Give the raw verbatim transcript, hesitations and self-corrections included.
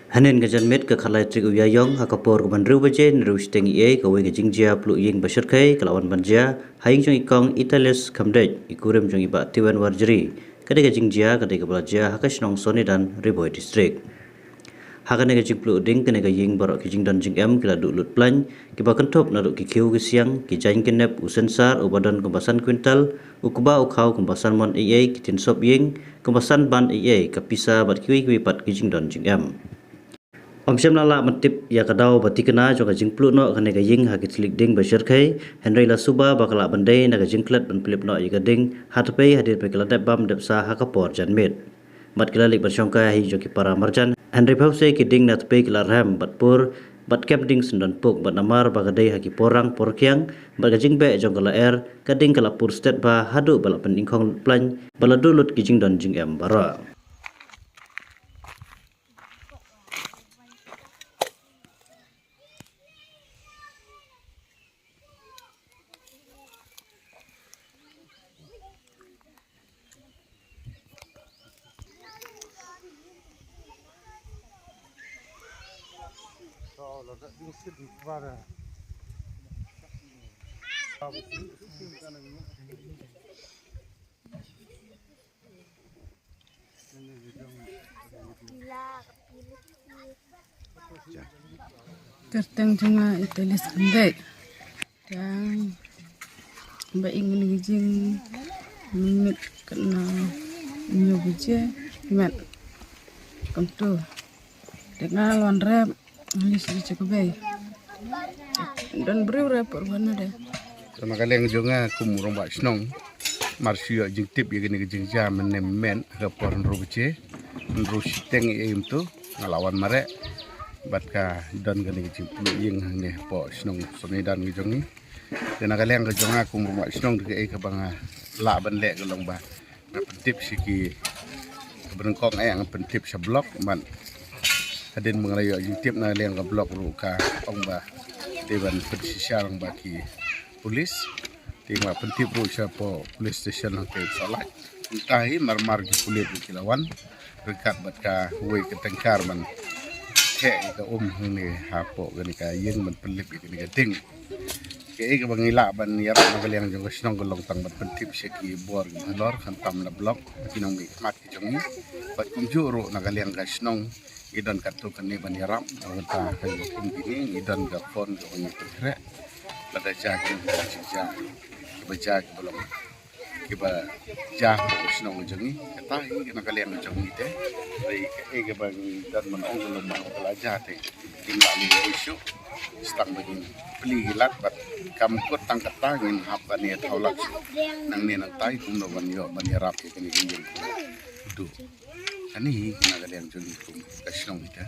Hynnin ka janmiet ka khatlai tarik u Ïaïong ha ka por kaba hynriew baje hynriew shiteng eiei, kawei ka jingjia pluh ïing ba shyrkhei ka la wan ban jia ha ïing jong i kong Italis Khamdeit, i kurim jong i Bah Tiwen Warjri. Ka dei ka jingjia ka dei kaba la jia ha ka shnong Sonidan, Ri Bhoi District. Ha kane ka jingpluh ding kane ka ïing, baroh ki jingdon jingem ki la duh lut plaiñ, kiba kynthup naduh ki khiew ki siang, ki jaiñ ki nep, u sensar uba don kumba san kwintal, u kba u khaw kumba san mon eiei, ki tin sop ïing kumba san band eiei, ka pisa bad kiwei kiwei pat ki jingdon jingem. Ym shym la lah ban tip ïa ka daw ba tikna jong ka jingpluh noh kane ka ïing ha ki thylliej ding ba shyrkhei, hynrei la suba ba ka lah ban dei na ka jingklet ban pynlip noh ïa ka ding ha tpei hadien ba ki la dep bam dep sah ha ka por janmiet. Bad ki la leit ban shongkai ha ïing jong ki para marjan, hynrei phew sei ki ding na tpei ki la rhem bad pur, bad kem ding syndon puk, bad namar ba ka dei ha ki por rang por rkiang bad ka jingbeh jong ka lyer, ka ding ka la pur stet bha haduh ba la pyningkhong lut plaiñ, ba la duh lut ki jingdon jingem baroh. Kyrteng jong nga Italis Khamdeit. Tang ba ing ni jing mit kana nyu bije met. Kam tu. Tang nga lwan rep. Ni si je ka bei. Don briew rep por wan de. Sa na ka liang jong nga kum u rangbah shnong, mar shu ïoh jingtip ïa kane ka jingjia mynne mynmiet ha ka por hynriew baje, hynriew shiteng eiei kumto, nga la wan mareh bad ka don kane ka jingpluh ïing hangne hapoh shnong Sonidan ka jong ngi. Te na ka liang ka jong nga kum u rangbah shnong, te kaei kaba nga lah ban leh ka long ba nga pyntip sha ki, kaba nyngkong eh nga pyntip sha block, bad hadien ba nga la ïoh jingtip na ka liang ka block ruh ka ong ba te ban pynshisha lang bad ki pulit. Te nga pyntip ruh sha poh police station hangtei Sawlai. Mynta hi marmar ki pulit ruh ki la wan ryngkat bad kawei ka tankar ban theh ïa ka um hangne hapoh kane ka ïing ban pynlip ïa kane ka ding. Kaei kaba ngi lah ban ïarap na ka liang jong ka shnong ka long tang ban pyntip sha ki bor ki halor, khamtam na block, ki nongmihkhmat ki jong ngi. Bad kumjuh ruh na ka liang ka shnong ngi don katto katne ban ïarap. Na ka bynta ka jong kum kine ngi don ka phone kaba ngi pynkhreh. Lada jia ki jia, kiba jia kiba long, kiba jia ha ka shnong ka jong ngi. Kata hi na ka liang ka jong ngi te. Hynrei kaei kaba ngi don ban ong ka long ba ka la jia te, ngim lah lyngngoh shuh. Sa tang ba ngin plie ki lad bad kam kut tang kata, ngin hap ban ïathaw lad shuh nangne nangtai kumno ban ïoh ban ïarap ïa kane ka ïing. Duh. Kane hi na ka liang jong ngi kum ka shnong ita.